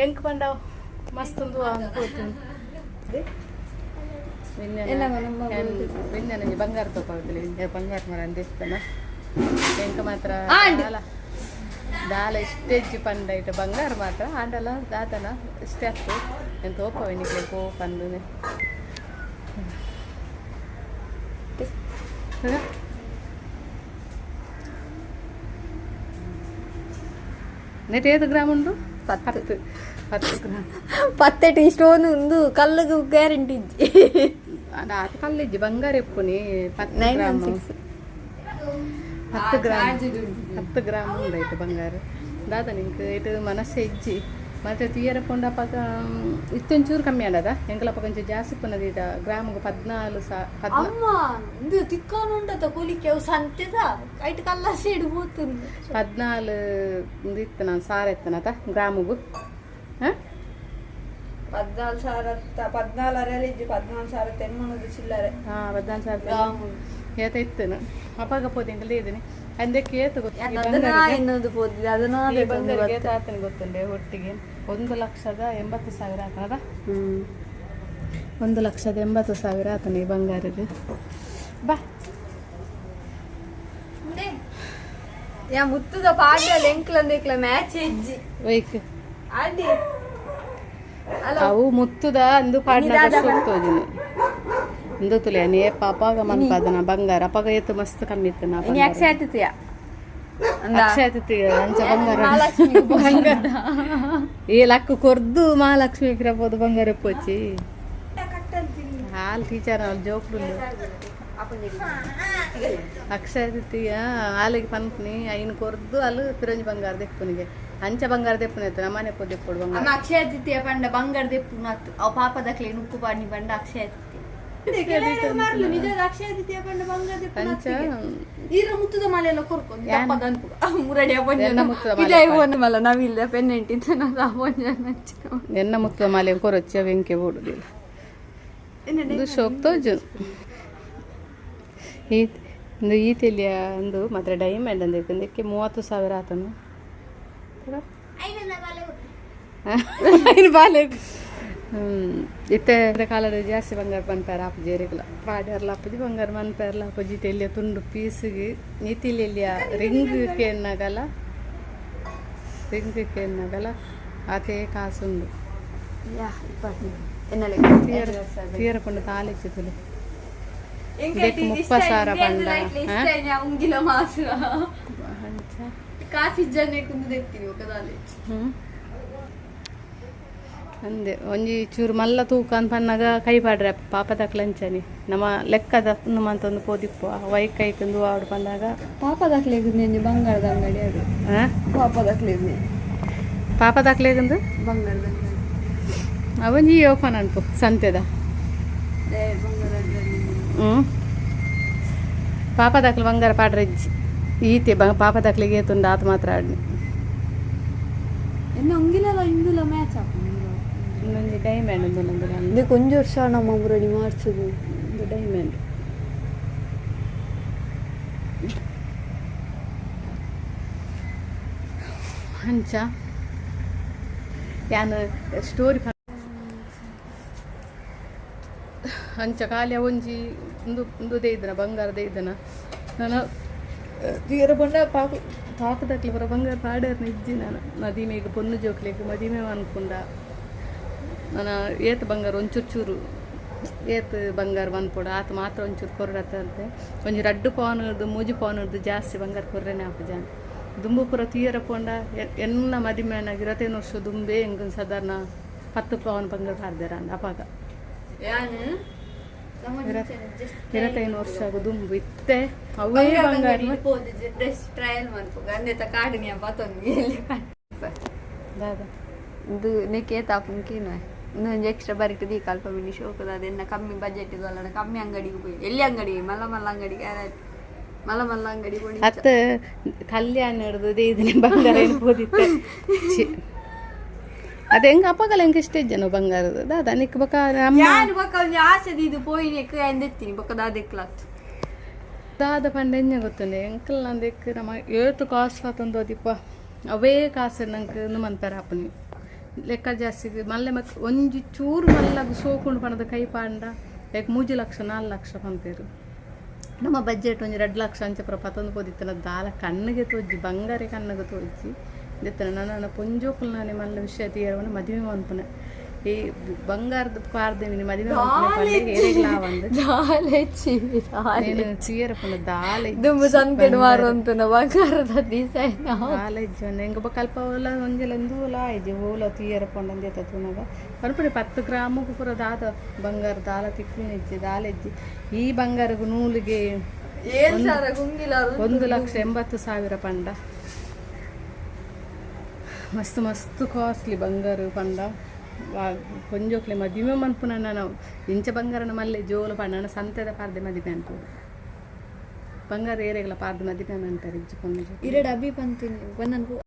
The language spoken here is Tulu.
ಎಂಕ್ ಪಂಡ ಮಸ್ತ್ ಉಂದು ಪೋತು. ವಿಜ್ಞಾನ ಬಂಗಾರ ತಗೋತಿಲ್ಲ, ಬಂಗಾರ ಮರ ಅಂದಿಸ್ತನ. ಎಂಕ ಮಾತ್ರ ದಾಲ ದಾಲ ಇಷ್ಟೆಜ್ಜಿ ಪಂಡ ಇಟ್ಟು ಬಂಗಾರ ಮಾತ್ರ ಆಂಡಲ ದಾತನ ಇಷ್ಟೇ ಆಗ್ತು. ಎಂತ ಓಪವೆ ನಿಕ್ಲೆ ಪೋ ಪಂದು. ನೆಟ್ ಏದು ಗ್ರಾಮ್ ಉಂಡು? 10, 10 ಗ್ರಾಮ್. ಪತ್ತೆಟ್ ಸ್ಟೋನ್ ಉಂದು ಕಲ್ಲುಗು ಗ್ಯಾರಂಟಿ ಇಜ್ಜಿ. ಅದ ಆತ ಕಲ್ಲಿಜ್ಜಿ, ಬಂಗಾರ ಎಪ್ಪುನಿ 10 nine gram. One six. 10 gram, 10 gram ಉಂಡಾಯ್ತು ಬಂಗಾರ. ದಾದ ನಿಂಕ್ ಇಟ್ಟು ಮನಸ್ಸೆ ಇಜ್ಜಿ ಮತ್ತೆ ತೀಯರ ಪೋಂಡ. ಅಪಗ ಇತ್ತೊಂಚೂರು ಕಮ್ಮಿ ಆಂಡದ, ಎಂಕಲಪ್ಪ ಒಂಚೂರು ಜಾಸ್ತಿ ಪುನದ. ಈತ ಗ್ರಾಮ್ಗೆ 14 ಸಾ 14. ಅಮ್ಮ, ಇಂದು ತಿಕ್ಕಾನ ಉಂಡತ ಕೂಲಿಕ್ಕೆ ಅವು ಸಂತೆದ ಐಟ್ ಕಲ್ಲ ಸೀಡ್ ಪೋತುಂಡು. 14 ಇಂದು ಇತ್ತು ನಾನು ಸಾರ ಇತ್ತನತ ಗ್ರಾಮಿಗು, ಹಾಂ. 14 ಸಾವಿರ, 14 ಅರೆ ಇಜ್ಜಿ, 14 ಸಾವಿರ ತೆನ್ಮನದು ಚಿಲ್ಲರೆ. ಹಾಂ, 14 ಸಾವಿರ ಏತ ಇತ್ತನು. ಅಪಾಗ ಪೋದು ಎಂಕಲ್ ಇದ್ದೀನಿ ಅಂದಕ್ಕೆ ಏತು ಗೊತ್ತು ಈ ಅದನ್ನ ಬಂಗಾರಿಗೆ? ಎನ್ನೋದು ಪೋದಿದೆ ಅದನ್ನ. ಈ ಬಂಗಾರಿಗೆ ಏತ ಆತನ ಗೊತ್ತುಂಡೆ? ಒಟ್ಟಿಗೆ 1,80,000 ಆತನದ. 1,80,000 ಆತನ ಈ ಬಂಗಾರದ್ದು. ಬಾ. ಯಾ ಮುತ್ತುದ ಪಾಡ್ಲ ಎಂಕ್ಲ ಅಂದೆಕ್ಲ ಮ್ಯಾಚ್ ಇಜ್ಜಿ. ವೈಕ್. ಆಂಟಿ. ಅವು ಮುತ್ತುದ ಅಂದು ಪಾಡ್ನ ತೋಜಿನ ಇಂದು ತುಲೆ ನೀ ಪಾಪಾಗ ಮನ್ಪಾದನ ಬಂಗಾರ. ಅಪಾಗ ಏತು ಮಸ್ತ್ ಕಮ್ಮಿ ಇತ್ತು ನಾ ಇನಿ ಬಂಗಾರ. ಅಕ್ಷಯ ತೃತೀಯ. ಅಕ್ಷಯ ತೃತೀಯ ಅಂಚ ಬಂಗಾರ ಬಂಗಾರ ಈ ಲಕ್ಕ ಕೊರ್ದು ಮಹಾಲಕ್ಷ್ಮಿ ಪಿರಬೋದು ಬಂಗಾರ ಪೋಚಿ. ಹಾಲ್ ಟೀಚರ್ ಅವ್ಳು ಜೋಕ್ಲು. ಅಕ್ಷಯ ತೃತೀಯ ಆಲಿಗೆ ಪನ್ಪುನಿ ಐನ್ ಕೊರ್ದು ಅಲ್ಲು ಪಿರಂಜಿ ಬಂಗಾರ ದೆಪ್ಪುನಿಗೆ. ಅಂಚ ಬಂಗಾರ ದೆಪ್ಪುನ ಇತ್ತು ನಮ್ಮನೆ ಪೋ ದೆಪ್ಪೊಡು ಬಂಗಾರ. ಅಮ್ಮ, ಅಕ್ಷಯ ತೃತೀಯ ಪಂಡ ಬಂಗಾರ ದೆಪ್ಪು ನತ್ತು ಅವು ಪಾಪದಕ್ಲೆ ನುಕ್ಕು ಪಾಡ್ನಿ ಪಂಡ ಅಕ್ಷಯ ತೃತೀಯ ನಿಜದ ಅಕ್ಷಯ ತೃತೀಯ ಪಂಡ ಬಂಗಾರ ದೆಪ್ಪು. ಅಂಚ. ಈರ ಮುತ್ತುದ ಮಾಲೆ ಎಲ್ಲ ಕೊರ್ಕೊಂಡು ದಪ್ಪದ ಅನ್ಪು ಮುರಡಿ. ಎನ್ನ ಮುತ್ತುದ ಮಾಲೆ. ಇದೇ ಒಂದು ಮಲ್ಲ ನಾವಿಲ್ಲ ಪೆನ್ನೆಂಟ್ ಇತ್ತು. ಎನ್ನ ಮುತ್ತುದ ಮಾಲೆ ಕೊರೊಚ್ಚಿ ಅವೆಂಕೆ ಬೋಡುದಿಲ್ಲ. ಇದು ಶೋಕ್ ತೋಜು. ಈ ಇಂದು ಈ ತೆಲಿಯ ಒಂದು ಮಾತ್ರ ಡೈಮಂಡ್ ಅಂದ ಇದಕ್ಕೆ 30,000 ಆತನು. ಐನು ಬಾಲೆ. ಇತ್ತೆ ಕಾಲದ ಜಾಸ್ತಿ ಬಂಗಾರ ಪನ್ಪೇರ ಆಪುಜಿ ಏರೆಗ್ಲ ಪಾಡ್ಯಾರ್ಲ ಆಪುಜಿ, ಬಂಗಾರ ಮನ್ಪೇರ್ಲ ಆಪುಜಿ. ತೆಲಿಯ ತುಂಡು ಪೀಸಿಗೆ ನೀತಿಲಿಯ ರಿಂಗ್ ಕೇನ್ನಗಲ, ರಿಂಗ್ ಕೇನ್ನಗಲ ಆತೇ ಕಾಸುಂಡು. ತೀರ ತೀರ ಪಂಡ ತಾಲಿಚ್ಚು ತುಲೆ ಇದಕ್ಕೆ 30,000 ಪಂಡ, ಹಾ? ಉಂಗಿಲ ಮಾಸ. ಅಂಚ. ಕಾಸಿಜ್ಜನೆ ಕುಂದು ದೆತ್ತೀನಿ ఒకದಾಲೆ. ಅಂದೆ ಒಂಜಿ ಚೂರು ಮಲ್ಲ ತೂಕ ಅಂತ ಪನ್ನಾಗ ಕೈ ಪಾಡ್ರೆ ಪಾಪ ತಕ್ಲಂಚನಿ ನಮ್ಮ ಲೆಕ್ಕದ ಮಂತೊಂದು ಪೋದಿಪ್ಪು ವೈಕ್ ಕೈಕಂದು ಆಡು ಪಂದಾಗ. ಪಾಪ ದಾಖಲೆ ಬಂಗಾರದ ಅಂಗಡಿ ಅದು. ಆ? ಪಾಪ ದಾಖಲೆ. ಪಾಪ ದಾಖಲೆಗಂದು. ಬಂಗಾರದ ಅಂಗಡಿ. ಅವೊಂಜಿ ಓಪನ್ ಅನ್ಪು ಸಂತೆದ. ಬಂಗಾರದ ಅಂಗಡಿ. ಹ್ಞೂ, ಪಾಪ ದಾಖಲೆ ಬಂಗಾರ ಪಾಡ್ರೆ ಇಜ್ಜಿ ಈತೆ ಬ ಪಾಪ ದಾಖಲೆಗೆ ಏತುಂಡು ಆತ ಮಾತ್ರ ಆಡ್ನಿ. ಎನ್ನ ಉಂಗಿಲಲ್ಲ ಇಂದುಲ ಮ್ಯಾಚ್ ಆಪುಂಡು. ಇನ್ನೊಂಜಿ ಡೈಮಂಡ್ ಒಂದು ಇದಕ್ಕೆ ಒಂಜಿ ವರ್ಷ ನಮ್ಮ ರೆಡಿ ಮಾಡಿಸೋದು. ಒಂದು ಡೈಮಂಡ್. ಅಂಚ ಯಾನ್ ಸ್ಟೋರಿ ಅಂಚ ಖಾಲಿ ಒಂಜಿ ಉಂದು ಉಂದುದೇ ಇದ್ದನ ಬಂಗಾರದೇ ಇದ್ದನ. ನಾನು ತೀರ ಪಂಡ ಪಾಕ ಪಾಕದಕ್ಲೆ ಪೂರ ಬಂಗಾರ ಪಾಡೇರ್ನ ಇಜ್ಜಿ. ನಾನು ಮದಿಮೆಗ್ ಪೊನ್ನು ಜೋಕ್ಲೆಗ್ ಮದಿಮೆ ಅನ್ಕುಂಡ ನಾನು ಏತ್ ಬಂಗಾರ ಒಂಚೂರು ಚೂರು ಏತ್ ಬಂಗಾರ ಮನ್ಪೊಡು ಆತ ಮಾತ್ರ ಒಂಚೂರು ಕೊರಡತ್ತಂತೆ. ಒಂಜಿ 2 ಪವನ್ದು 3 ಪವನ್ದು ಜಾಸ್ತಿ ಬಂಗಾರ ಕೊರ್ರೆನೆ ಆಪುಜಾನ್. ದುಂಬು ಪೂರ ತೀರ ಪೋಂಡ ಎನ್ನ ಮದಿಮೆ ಆನಗ 25 ವರ್ಷ ದುಂಬೆ ಎಂಕ್ ಸಾಧಾರಣ 10 ಪವನ್ ಬಂಗಾರ ಪಾಡ್ದೆರ ಅಂದ್ ಅಪಾಗ. ಯಾನು 25 ವರ್ಷ ದುಂಬು. ಇತ್ತೆ ಅವೇ ಬಂಗಾರ. ಡ್ರೆಸ್ ಟ್ರಯಲ್ ಮನ್ಪುಗ ಅಂದೆತ ಕಾಡಿನಿಯ ಪತೊಂದು ಎಲ್ಲಿ. ದಾದ? ಇದು ನೆಕ್ಕೆ ತಾಪುಂಕೇನು ಇನ್ನೊಂದು ಎಕ್ಸ್ಟ್ರಾ ಬರಿಟ್ ದೀಕ ಅಲ್ಪ ಮಿನಿ ಶೋಕದ. ಅದೆನ್ನ ಕಮ್ಮಿ ಬಜೆಟ್ ಇದು ಅಲ್ಲ, ಕಮ್ಮಿ ಅಂಗಡಿಗೆ ಪೋಯಿ ಎಲ್ಲಿ ಅಂಗಡಿ ಮಲ್ಲ ಮಲ್ಲ ಅಂಗಡಿಗೆ ಮಲ್ಲ ಮಲ್ಲ ಅಂಗಡಿ ಪೋಣಿ. ಅತ್ತ ಕಲ್ಯಾಣ ಹಿಡ್ದು ಇದನ್ನ ಬಂಗಾರ ಏನು ಪೋದಿತ್ತೆ. ಛೀ. ಅದು ಹೆಂಗ ಅಪ್ಪಗಲ್ಲ ಹೆಂಗೆ ಇಷ್ಟ ಜನ ಬಂಗಾರದ ದಾದ ನಿಕ್ ಬಕ ನಮ್ಮ. ಯಾನು ಬೊಕ್ಕ ಒಂಜಿ ಆಸೆ ಇದು ಪೋಯಿನೆಕ್ ಎಂದೆತ್ತೀನಿ ಬೊಕ್ಕ ದಾದೆಕ್ಲಾತ್. ದಾದ ಪಂಡ ಎಂಜ ಗೊತ್ತುಂಡೆ ಎಂಕಲ್ ನಂದೆಕ್ ನಮ್ಮ ಏತು ಕಾಸು ತಂದು ದಿಪ್ಪ ಅವೇ ಕಾಸು ನಂಗೆ ಮನ್ಪೆರ ಆಪುನಿ. ಲೆಕ್ಕ ಜಾಸ್ತಿ ಮಲ್ಲೆ ಮತ್ ಒಂಜಿ ಚೂರು ಮಲ್ಲಗ್ ಸೋಕುಂಡು ಪಣದ ಕೈ ಪಾಂಡ ಲೈಕ್ 3 ಲಕ್ಷ 4 ಲಕ್ಷ ಪನ್ಪೆರ್. ನಮ್ಮ ಬಜೆಟ್ ಒಂಜಿ 2 ಲಕ್ಷ ಅಂಚ ಪೂರ ಪತ್ತೊಂದು ಪೋದಿತ್ತನ ದಾಲ ಕಣ್ಣಿಗೆ ತೋಜಿ, ಬಂಗಾರೆ ಕಣ್ಣಿಗೆ ತೋಜಿ ದೆತ್ತನ. ನನ್ನ ಪೊಂಜೋಕುಲ್ನಾನೆ ಮಲ್ಲ ವಿಷಯ ತೀರವನ ಮದಿಮೆ ಮನ್ಪುನ. ಈ ಬಂಗಾರದ ಪಾರ್ದೆ ಮಿನಿ ಮದಿಮೆ ಮನ್ಪುನ ಪಂಡ ಏರೆಗ್ಲಾ ಆವಂದ್. ದಾಲೆಚ್ಚಿ. నేను ಚೀರ ಪಂಡ ದಾಲ. ದುಂಬು ಸಂತೆಡ್ ಮಾರುವಂತುನ ಬಂಗಾರದ ಡಿಸೈನ್. ದಾಲ ಇಜ್ಜಿ. ಎಂಕ್ ಬೊಕ ಅಲ್ಪ ಓಲ ಒಂಜೆಲ ಒಂದೂಲ ಆಯ್ಜಿ. ಓಲ ತೂಯರ ಪೋಂಡ ಅಂದೇತ ತೂನಗ ಪನ್ಪುನಿ 10 ಗ್ರಾಮುಗು ಪೂರ ದಾದ ಬಂಗಾರ ದಾಲ ತಿಕ್ಕುನ ಇಜ್ಜಿ, ದಾಲ ಇಜ್ಜಿ. ಈ ಬಂಗಾರಗ್ ನೂಲಿಗೆ 7000 ಗುಂಗಿಲ. 1,80,000 ಪಂಡ. ಮಸ್ತ್ ಮಸ್ತ್ ಕಾಸ್ಟ್ಲಿ ಬಂಗಾರ ಪಂಡ. ಪೊಂಜೋಕ್ಲೆ ಮದಿಮೆ ಮನ್ಪುನ ನಾವು ಇಂಚ ಬಂಗಾರನ ಮಲ್ಲೆ ಜೋಲು ಪಂಡ ಸಂತೆದ ಪಾರ್ದೆ ಮದಿಮೆ ಅನ್ಪುಡು. ಬಂಗಾರ ಏರೆಗ್ಲ ಪಾರ್ದೆ ಮದಿಮೆ ಮನ್ಪೆರೆ ಇಜ್ಜಿ ಪೊಣ್ಣು. ಇರಡ್ ಅಭಿ ಪಂತೀನಿ.